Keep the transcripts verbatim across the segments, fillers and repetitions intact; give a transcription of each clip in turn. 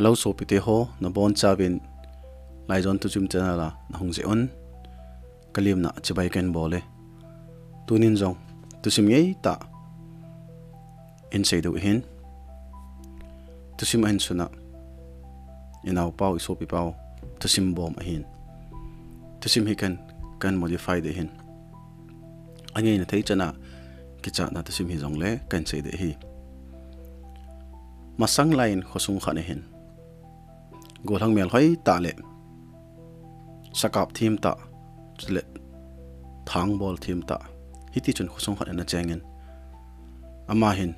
Hello sopite ho, nabonchauvin Laijon Thusim channel a nahung jeh un kalemna chibai kahin bol e. Tunin jong thusim ngeitah in seidoh ahin. Thusim ahin suna, inaopau, isopipau thusim bom ahin. Thusim hi kahin, kahin modify ding ahin. Angeina thei chana kichatna thusim hijongle kahin sei ding ahi. Masang laiyin khosung khat ahin, gollhang melhoi tah le sakap them tah, chule thangbol them tah, hitichun khosung khat ana chengin, ama hin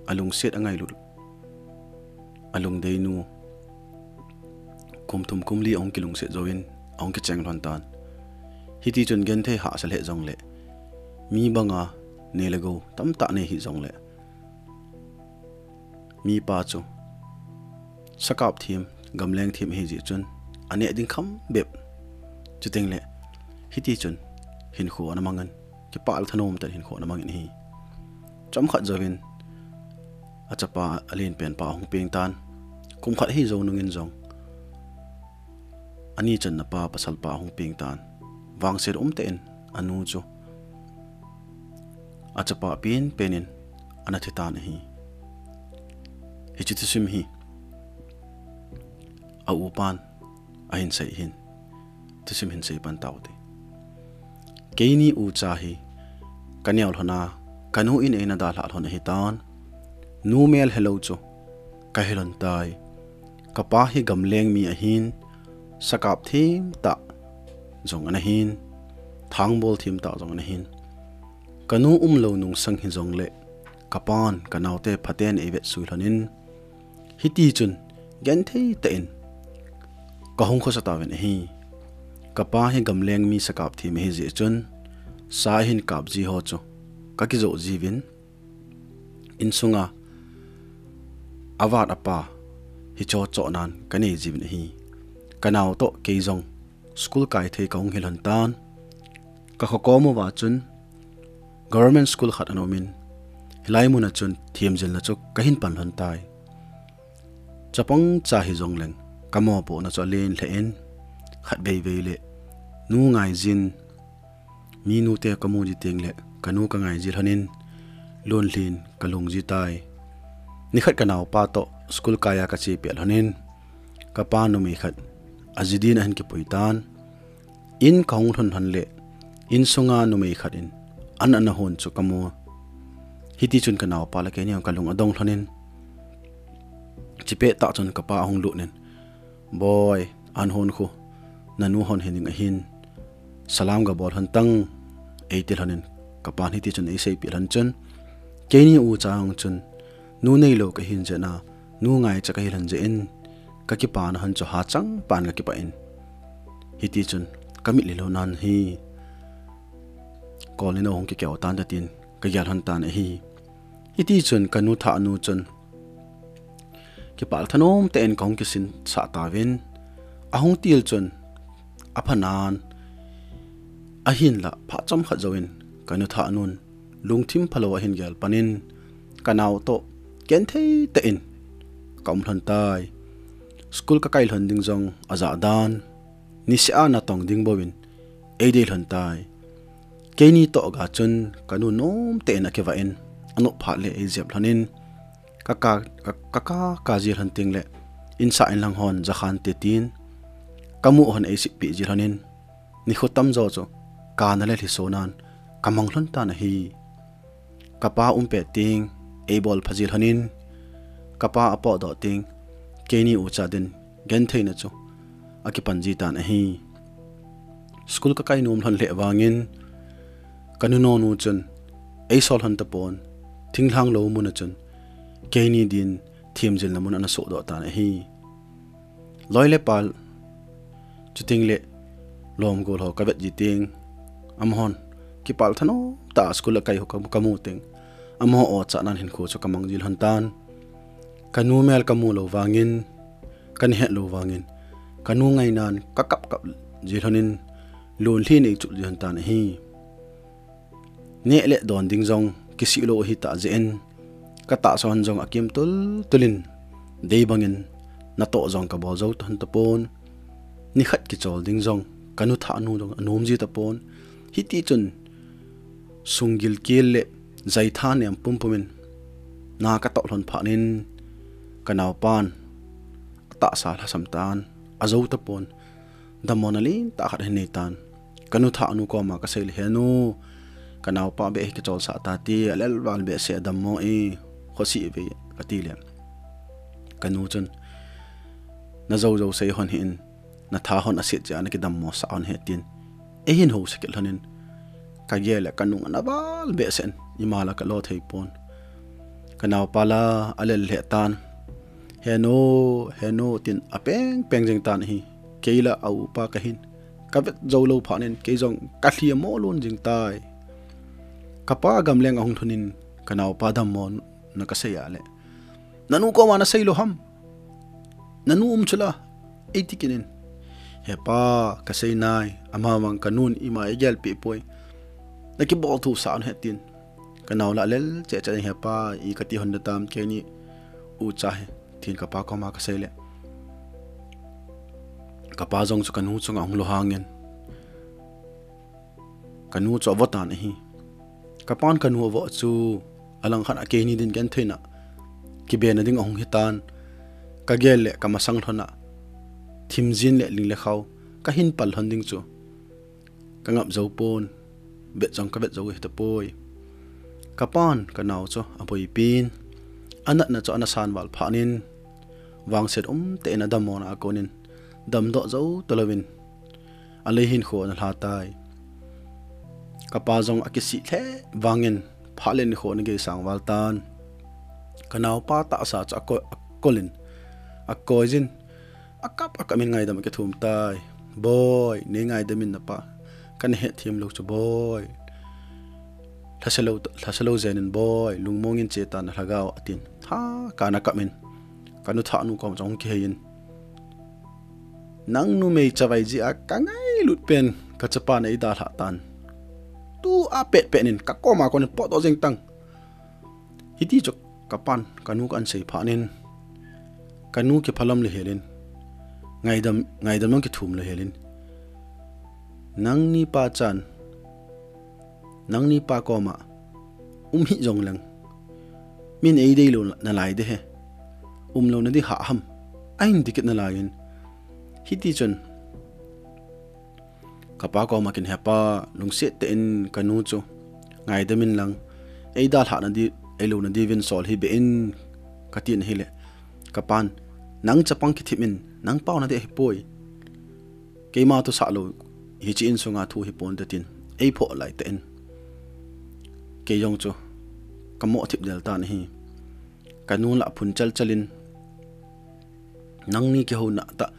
alungset angailut alungdeinu kum thum kum li ahung kilungset jouvin ahung kicheng lhon tan. Hitichun genthei hahsa lheh jongle, mi banga nei le gou tamtah nei hih jongle, mipa chu sakap them, gamleng them ahijeh chun aneh ding kham bep. Chutengle hitichun hinkho ana mangin, kipah le thanom tah in hinkho ana mangin ahi. Chomkhat jouvin achapa alenpenpa ahung peng tan. Kum khat hijou nungin jong ani channa pa pasalpa ahung peng tan. Vangset umtah in anu chu achapa penpen in ana thi tan ahi. Hiche thusim hi a upan ahin sei ahin, thusim hin sei pan taute. Keini ucha hi kaneo lhona, kanu in eina dalhah lhon ahitan. Nu mel helou chu kahi lhon tai. Kapa hi gamleng mi ahin, sakap them tah jong ana hin, thangbol them tah jong ana hin. Kanu umlou nungsang hijongle, kapan kanaote phaten eivet sui lhonin, hitichun genthei tah in kahung khosa tauvin ahi. Kapa hi gamleng mi sakap them ahijeh chun, sa ahin kap ji ho chu kakijoh jiuvin, insunga avat apa hicho chohnan kanei jiuvin ahi. Kanao toh kei jong school kai thei kahung hi lhon tan. Kakhokom uva chun government school khat ana umin, hilai muna chun themjilna chu kahin pan lhon tai. Chapang cha hijongleng kamopohna chu alen lheh in, khatvei vei le nu ngaijin, mi nute kamu ji tengle kanu kangai ji lhonin, lonlhin kalung ji tai. Nikhat kanaopa toh school kaiya kache pet lhonin, kapa numei khat aji din ahin kipui tan. In kahung lhun lhon le, insunga numei khat in an ana hon chu kamu. Hitichun kanaopa le keini kalung adong lhonin, chipet tah chun kapa ahung lutnin, "Boi, an hon khu nanu hon hiding ahin, salam gabol lhon tang," eiti lhonin, kapan hitichun eiseipeh lhon chun, keini ucha jong chun, nu neilou kahin jeh a, nu ngaicha kahi lhon jeh in, kakipana hon chu hachang pan kakipah in, hitichun kamitlhi lhon ahi. Kolnin ahung kikeo tan tin kagel lhon tan ahi. Hitichun kanu thahnu chun, kipah le thanom tah in kahung kisinsah tauvin, ahung til chun aphanan, ahinlah phat chomkhat jouvin kanu thahnun lungthim phalou ahin gel panin, kanao toh genthei tah in kaum lhon tai. School kakai lhon ding jong ajah dan, niseh a natong ding bouvin eidei lhon tai. Keini toh ga chun kanu nomtah in akivah in, anop phat le eijep lhonin, kaka, ka, kaka, kaji lhon tengle, insah inlang hon jakhante tin, kamu hon eiseipeh ji lhonin, nikho tamjo chu kana le lhisonan kamang lhon tan ahi. Kapa umpet teng eibol phaji lhonin, kapa apotdoh teng keini ucha din gentheina chu akipan ji tan ahi. School kakai nom lhon lheh vangin, kanu nonu chun eisol lhon tapon, thinglhang lou muna chun keini din themjilna mun ana sohdoh tan ahi. Loi le pal, chutengle lom gol ho kavet ji teng, amahon kipah le thanom tah a school akai ho ka, kamu teng, amaho ochanan hinkho chu kamang ji lhon tan. Kanu mel kamu lou vangin, kana het lou vangin, kanu ngainan kakap kap ji lhonin, lonlhin eichup ji lhon tan ahi. Neh le don ding jong kisih lou ahitah jeh in, katahsa hon jong akim tultul in, dei bangin natoh jong kabol jou hon tapon. Nikhat kichol ding jong kanu thah nu jong anom ji tapon. Hiti chun sunggil kel le jaitha nem pumpum in na katoh lhon phat in kanaopan atahsa lhasam tan, ajou tapon. Dammo na lentah khat ahin nei tan. Kanu thah nu koma kasei le, "He nu, kanaopa beh hi kicholsah ta ti, alel val behseh, adammo e, khosi ve," kati le. Kanu chun, "Najou jou sei hon hih in, natha hon aset jeh a nakidammo sah hon ahi," tin eihin housa kit lhon in, kagel le kanung ana val behseh in, ima la kalo thei pon. Kanaopa la alel lheh tan. "He nu, he nu," tin apeng peng jing tan ahi. Kei la aupa kahin, kavet jou lou phat in kei jong kalhi amo lon jing tai. Kapa gamleng ahung lhun in kanaopa dammo na kasei a le, "Nanu koma nasei lou ham? Nanu um chu la," eiti kit in. "He pa, kasei nai, ama vang kanun ima eigelpeh poi. Nakibol thu sah hon ahi," tin kanao la alel cheh cheh in, "He pa, i kati hon na tam, keini ucha hi," tin kapa koma kasei le, kapa jong chu kanu chunga ahung lunghang in, kanu chu avo tan ahi. Kapan kanu avo chu alangkhat a keini din gentheina kibena ding ahung hitan, kagel le kamasang lhon a thimjin le ling le khao kahin pal lhon ding chu kangap jou pon, vet jong kavet jou hita poi. Kapan kanao chu aboipin, anatna chu ana san val phat in, vangset umtah in adammona a kon in damdoh jou talouvin alei hinkho ana lha tai. Kapa jong akisih lheh vangin phat le nikho ana geisang val tan. Kanaopa tahsa chu ako-, akol in, akoi jin, akap akap in ngaidam akithum tai. "Boi, nei ngaidam in napa, kana hetthem lou chu boi. Lhase lou, lhase lou jen in boi, lungmong in che tan nalhagao," atin. Tha kana kap in, kanu thah nu kom jong kihei in, "Nang numei chavai jeh a kangailut pen kachapan eidalhah tan. Tua pet pet in kakoma kon in potdoh jeng tan." Hiti chu kapan kanu ka an sei phat in, kanu kiphalam le hel in, ngaidam, ngaidam jong kithum le hel in, "Nangni pa chan, nangni pa koma um hih jong leng, min eidei lou nalai de he. Umlouna di hah ham," ahin ti kit nalai in. Hiti chun kapa koma kin, "He pa, lungset tah in kanu chu ngaidam in lang, eidalhah nadi, eilouna diuvin sol hih beh in," katin ahile, kapan, "Nang chapang kithip in, nang paona di ahipoi. Keima thusah lou, hiche insunga thu hipon te," tin eiphoh lai tah in, kei jong chu kamoh thip del tan ahi. Kanu la phun chal chal in, "Nangni kihouna tah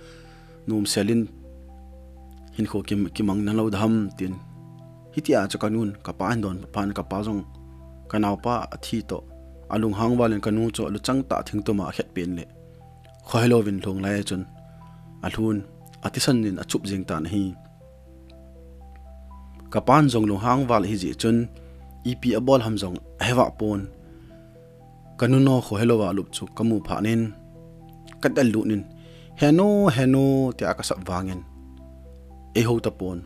nomsel in hinkho kim-, kimang nalou da ham," tin. Hitia chu kanun kapa ahin don phat in, kapa jong kanaopa athi toh alunghang val in kanu chu aluchang tah thingtum a akhet pen le, khohelouvin lhung lai a chun alhun, athisan in achup jeng tan ahi. Kapan jong lunghang val ahi jeh chun ipi abol ham jong ahevah pon. Kanu nu khohelou a alup chu kamu phat in, kadel lut in, "He nu, he nu," tia kasap vangin eihou tapon.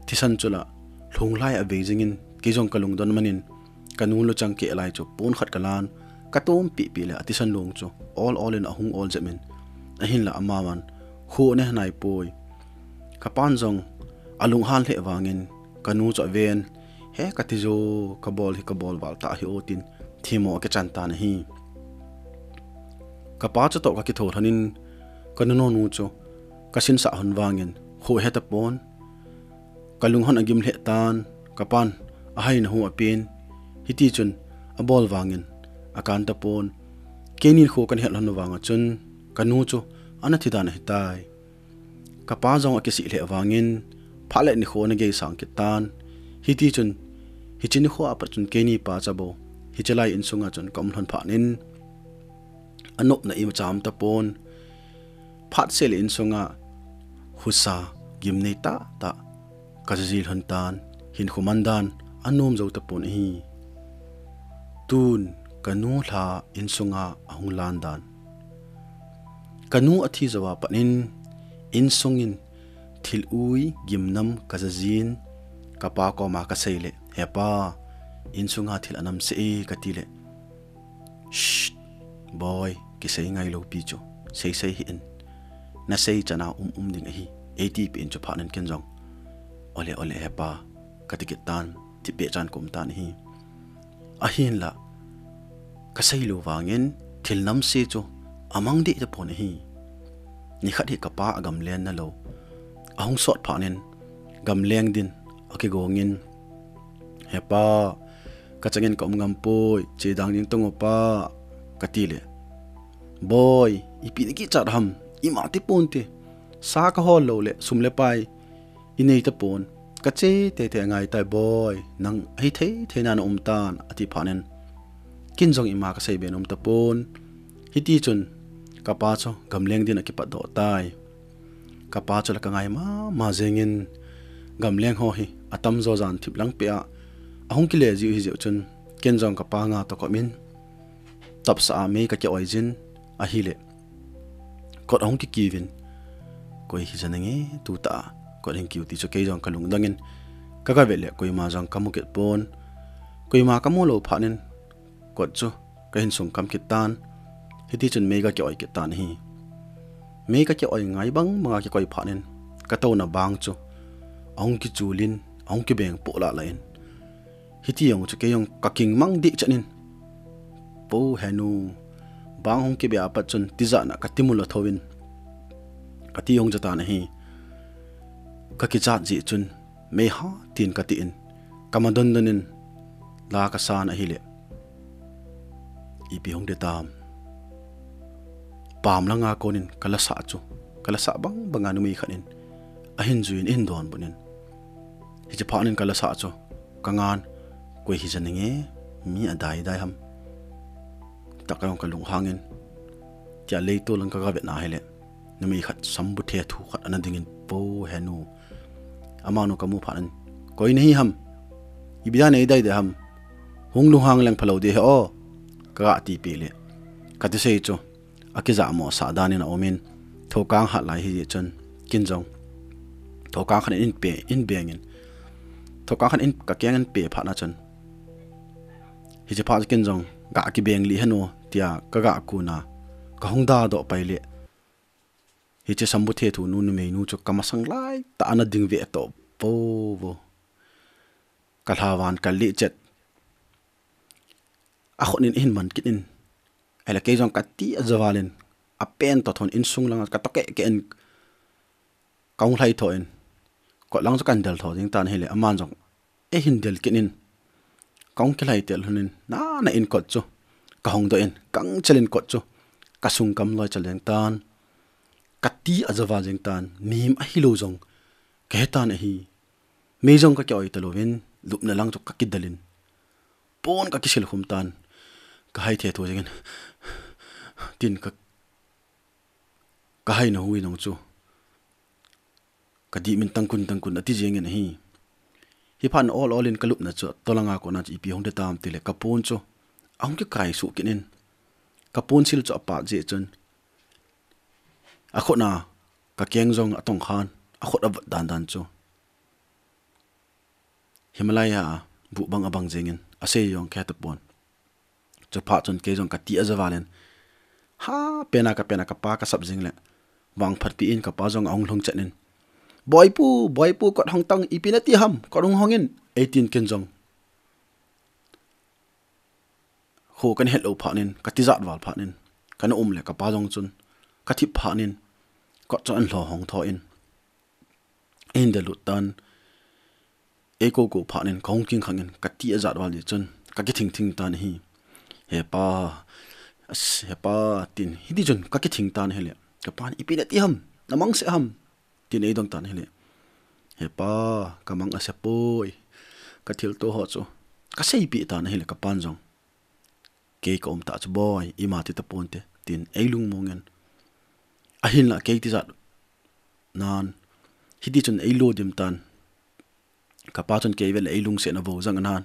Thisan chu la lhung lai a avei jing in, kei jong kalungdon man in, kanu luchang keh lai chu pon khat kalan, katom pehpeh le athisan long chu ol ol in ahung ol jep in, ahinla amavan kho ana he naipoi. Kapan jong alunghan lheh vangin kanu chu aven, "He kati jo, kabol hi kabol val tah ahi o," tin themmo akichan tan ahi. Kapa chutoh kakitho lhon in, kanu nu chu kasinsah lhon vangin kho ahe tapon. Kalung hon agim lheh tan, kapan ahaina hu apen. Hiti chun abol vangin akan tapon. Keinin kho kana het lhon vang a chun kanu chu ana thi dan ahitai. Kapa jong akisih lheh vangin phat le nikho ana geisang kit tan. Hiti chun hiche nikho a pat chun keini pa chabou hiche lai insunga chun kaum lhon phat in, anopna imacha um tapon. Phat seh le insunga husa gimnei tahtah kajiji lhon tan, hinkho man dan anom jou tapon ahi. Tun kanu lha insunga ahung lan dan. Kanu athi jouva pat in, insungin thil ui gimnam kajajin, kapa koma kasei le, "He pa, insunga thil anam se e," kati le, "Shh, boi, kisei ngailou pi chu, seisei hih in. Nasei chana um um ding ahi," eiti peh in chu phat in ken jong, "Ole, ole, he pa," kati kit tan, thipbeh chan kaum tan ahi. Ahinla, kasei lou vangin thil nam se chu amang deh tapon ahi. Nikhat hi kapa agamlen nalou ahung sot phat in, gamleng din akigongin, "He pa, kachangin kaum ngam poi, che dang ding tong o pa," kati le, "Boi, ipi nakichat ham, ima tipon te, sa kahol lou le sum le pai inei tapon, kache tete ngai tai boi, nang ahithei thei na naum tan," ati phat in, ken jong ima kasei be nom tapon. Hiti chun kapa chu gamleng din akipat doh tai. Kapa chu la kangai mama jengin, gamleng ho hi atamjo jan thip lang peh a ahung kile jiu hi jeh chun, ken jong kapa nga toh kop in, tapsa a mei kaki oi jin ahile, kot ahung kikiu vin, "Koi hija nange tuta a kot hin kiu?" ti chu kei jong kalungdong in kaga vet le, koima jong kamu kit pon. Koima kamu lou phat in, kot chu kahin sung kam kit tan. Hiti chun mei kaki oi kit tan ahi. Mei kaki oi ngai bang banga kikoi phat in, katouna bang chu ahung kichul in, ahung kibeng poh lah lah in, hiti jong chu kei jong kaking mang deh chan in, "Po henu, bang hung kibe a pat chun tijat na kati mul a thou in," kati jong ja tan ahi. Kakichat jeh chun, "Mei ha," tin kati in, kama don don in la kasan ahile, ipi hung deh tam, pam langa kon in kala sah chu, kala sah bang banga numei khat in ahin jui in, ahin donbut in, hiche phat in kala sah chu kangan, "Koi hija nange, mi adai dai ham?" Tah kei jong kalunghang in, tia leitol lang kaga vet na hile, numei khat sambu thethu khat ana ding in, "Po henu, amanu kamu phat in, 'Koi nahi ham? Ipi dia nei dai dai ham? Hung lunghang leng phalou ding ahi o,' kaga ti peh le, kati sei chu akija mo sah dan in aum in, thokang hat lai hi jeh chun, ken jong thokang khat in pe, in beng in, thokang khat in kakeng in pe phat na chun, hiche phat chu ken jong ga kibeng lih hen o tia kaga kun a, kahung da doh pai le, hiche sambu thethu nu, numei nu chu kamasang lai tah ana ding ve toh po vo. Kalha van kal lih chet. Akhut in ahin man kit in, ahile kei jong kati aja val in, apen toh thon insung langa katoh keh keh in, kahung lhai tho in, kot lang chu kahin del tho jeng tan ahile, aman jong eihin del kit in, kahung kilhai tel lhon in, nana in kot chu kahung doh in, gangchel in kot chu kasung kam loi chal jeng tan. Kati aja val jeng tan, mihem ahilou jong kahe tan ahi. Mei jong kaki oi talou vin, lupna lang chu kakidel in, pon kakisil khum tan, kahai thethu jeng in, tin ka, kahai na hui nung chu kadih min tangkun tangkun ati jeng in ahi. Hiphat in ol ol in kalupna chu, tolanga kona chu ipi hung deh tam tile, kapon chu ahung kikai suh kit in, kapon sil chu apat jeh chun, akhut na kakeng jong atong khan, akhut avat dan dan chu Himalaya a buh bang abang jeng in, asei jong kahe tapon. Chuphat chun kei jong kati aja val in, ha, pena kapena kapa kasap jing le, vangphat pi in kapa jong ahung lhung chet in, "Boipu, boipu, kot hong tang, ipi nati ham, kot hung hong in," eitin ken jong kho kana het lou phat in, katijat val phat in, kana um le kapa jong chun kathip phat in, kot chu ahin lho hong tho in, ahin del lut tan, eikou kou phat in kahung kingkhang in, kati ajat val jeh chun kakithing thing tan ahi. "He pa, as, he pa," tin, hiti chun kakithing tan ahile, kapan, "Ipi nati ham, namang se ham?" tin eidong tan ahile, "He pa, kamang ase poi, kathilto ho chu," kaseipeh tan ahile, kapan jong, "Kei kaum tah chu boi, ima ti tapon te," tin eilungmong in, ahinla kei tijat nan, hiti chun eilodim tan. Kapa chun kei vel eilungset na vo jang anan,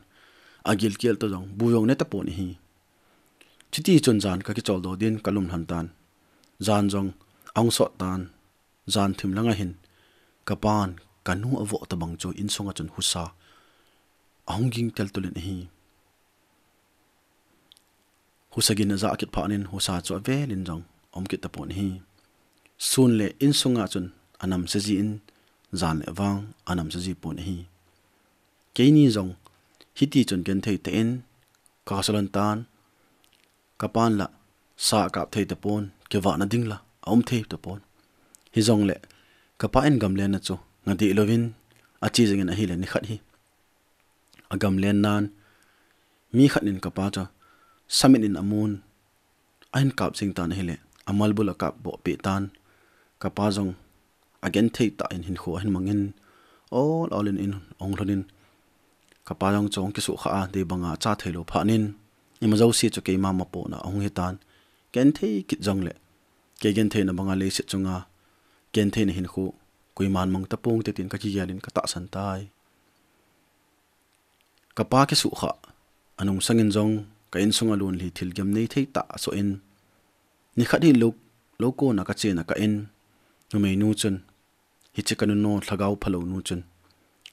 agilkel to jong bu jong ne tapon ahi. Chuti chun jan kakichol doh din kalum lhon tan. Jan jong ahung sot tan, jan thim langa hin, kapan, kanu avoh tabang chu insunga chun husa ahung ging tel tulin ahi. Husa gin aja kit phat in husa chu avelin jong aum kit tapon ahi. Sun le insunga chun anamse ji in, jan le vang anamse ji pon ahi. Keini jong hiti chun genthei tah in kasolon tan, kapan la sa akap thei tapon, kivahna ding la aum thei tapon. Hijongle kapa in gamlen na chu ngah dih louvin ache jingin ahile nikhat hi agamlen nan, mi khat in kapa chu samin in amun, ahin kap jing tan ahile, amal bul akap boh peh tan, kapa jong agenthei tah in hinkho ahin mangin, ol ol in in ahung lhonin, kapa jong chu ahung kisuhkhah a, dei banga acha thei lou phat in, ima jouse chu keima mapona ahung hitan, genthei kit jongle, kei gentheina banga leiset chunga gentheina hinkho koiman mang tapong te tin kakigel in katahsan tai. Kapa kisuhkhah anung sangin jong ka insunga lungli thil gimnei thei tah asoh in, nikhat hi lou, lou kona kachena kah in, numeinu chun, hiche kanu no lhagao phalou nu chun,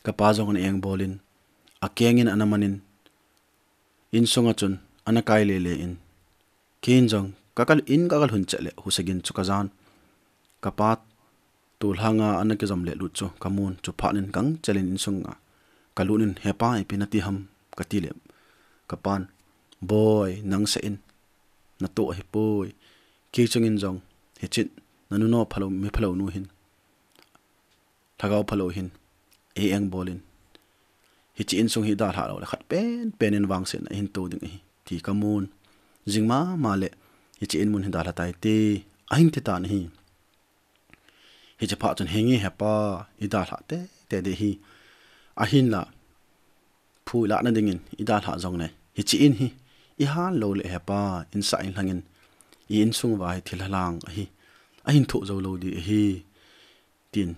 kapa jong ana engbol in, akeng in ana man in, insunga chun ana kai lele in, ken jong kakal in kakal lhun chet le husa gin chu kajan, kapa tolhanga ana kijom le lut chu kamun, chuphat in gangchel in insunga kalut in, "Hepa, ipi nati ham?" kati le, kapan, "Boi, nang seh in, natoh ahipoi. Kei chungin jong hiche nanu no phalou, mi phalou nu hin, lhagao phalou hin ei engbol in, hiche insung hi dalha loule khat penpen in vangsetna ihin to ding ahi," ti kamun. Jing mama le, "Hiche in mun hi dalha tai te," ahin ti tan ahi. Hiche phat chun, "Henge hepa, idalhah tete ding ahi. Ahinla, phu ilahna dingin idalhah jongle, hiche in hi ihan loule hepa, insah in lhangin, i insung uva hi thilha lang ahi, ahin thoh jou lou ding ahi," tin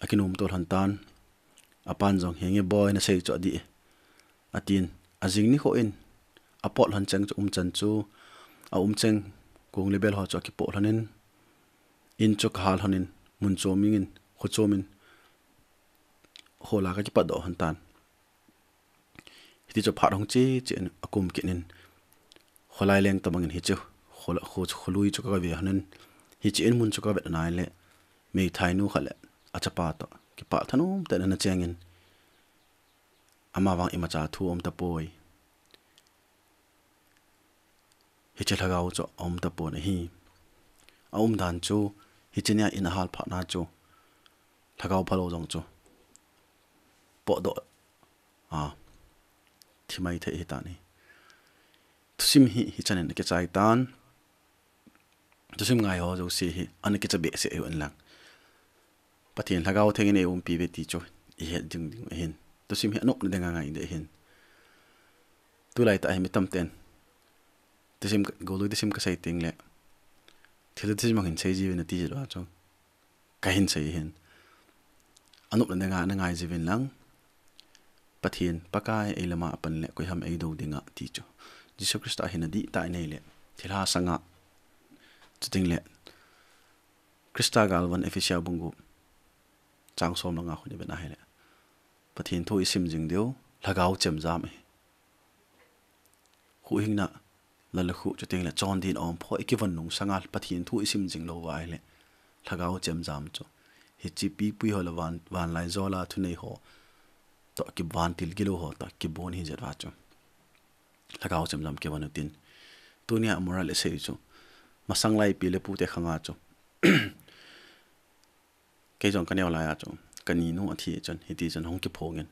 akinom to lhon tan. Apan jong, "Henge boi, nasei chu adih e," atin, ajing nikho in apot lhon cheng chu, umchan chu, aumcheng kong le bel ho chu akipoh lhonin, in chu kahal lhonin, mun chomin, kho chomin, hola kakipat doh lhon tan. Hiti chu phat hung che che in akum kit in, kholai leng tabangin hiche kho, kho, kholui chu kave lhonin, hiche in mun chu kavet nai le, meithainu khat le achapa toh kipah thanom tah in ana chengin, "Ama vang imacha thu aum tapoi. Hiche lhagao chu aum tapon ahi. Aumdan chu, hiche nia in ahal phat na chu, lhagao phalou jong chu potdoh a, thi mai thei ahitan ahi." Thusim hi hichan in akichai tan. Thusim ngai ho jouse hi ana kicha behseh uvin lang, Pathen Lhagao Theng in eiumpi uve ti chu ihet ding ding ahin. Thusim hi anopna dinga ngai ding ahin. Tulai tah hi mi tamten thusim, golui thusim kasei teng le, thil thusim mong hin sei jiuvin ati jeh uva chu kahin sei ahin. Anopna dinga ana ngai jiuvin lang, Pathen, Pakai, eilama apan le koiham eido dinga ti chu, Jesu Christa hin adih tah in eile, thilha sanga, chuteng le Christa galvan, Ephesia bung gup, chang som le nga khu ivet na hile, Pathen thu isim jing diu, lhagao chemjam ahi. Huhhingna, lallukhuh, chuteng le chondin, omphoh ikivon nung sanga Pathen thu isim jing lou uva ahile, lhagao chemjam chu, hiche pipui ho le van, vanlaijol a thunei ho toh kivantil gilou ho toh kibon ahi jeh uva chu, lhagao chemjam kivon utin. Tunia moral isei chu, masang lai pi le pute khanga chu, kei jong kaneo lai a chu, kaninu athi chun, hiti chun hung kiphongin,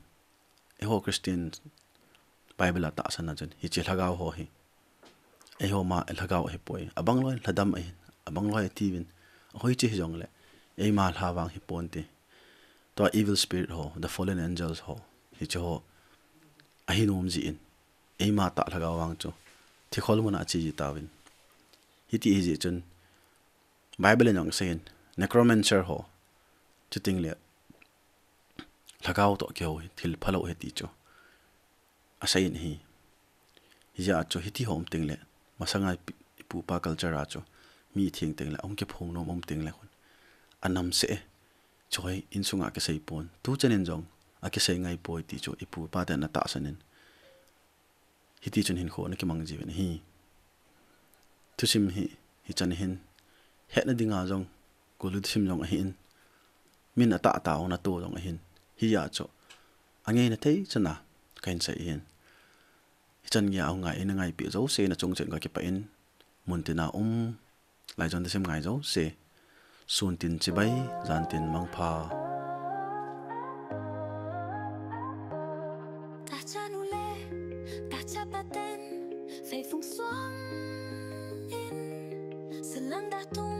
eiho Christian Bible a tahsan a chun, hiche lhagao ho hi, eiho ma lhagao ahipoi. Abang loi lhadam ahin, abang loi atiuvin, ahoiche hijongle, eima lha vang hiponte. Tua evil spirit ho, the fallen angels ho, hiche ho ahinom jeh in, eima tah lhagao vang chu thikhol muna ache ji tauvin. Hiti ahi jeh chun, Bible in jong aseiyin, necromancer ho, chuteng le lhagao toh kihou hi thil phalou ahi ti chu aseiyin ahi. Hijeh a chu hiti ho um teng le, masanga ipi, ipu ipa culture a chu, mi itheng teng le, ahung kiphong nom um teng le khun, anamse e. Choi, insunga kisei pon. Tuchan in jong akisei ngai poi ti chu ipu ipa ten atahsan in. Hiti chun hinkho ana kimang jiuvin ahi. Thusim hi, hichan hin, hetna dinga jong, kulu thusim jong ahin, min atah tah a ana to jong ahin, hia chu angeina thei chana kahin sei ahin. Hichan geiya hung ngai, eina ngaipi jouse nachung chun kakipah in, muntina um, laijon thusim ngai jouse, sun tin chibai, jan tin mangpha. Tahcha nu le, tahcha pa ten, feifung suang in, salam da tung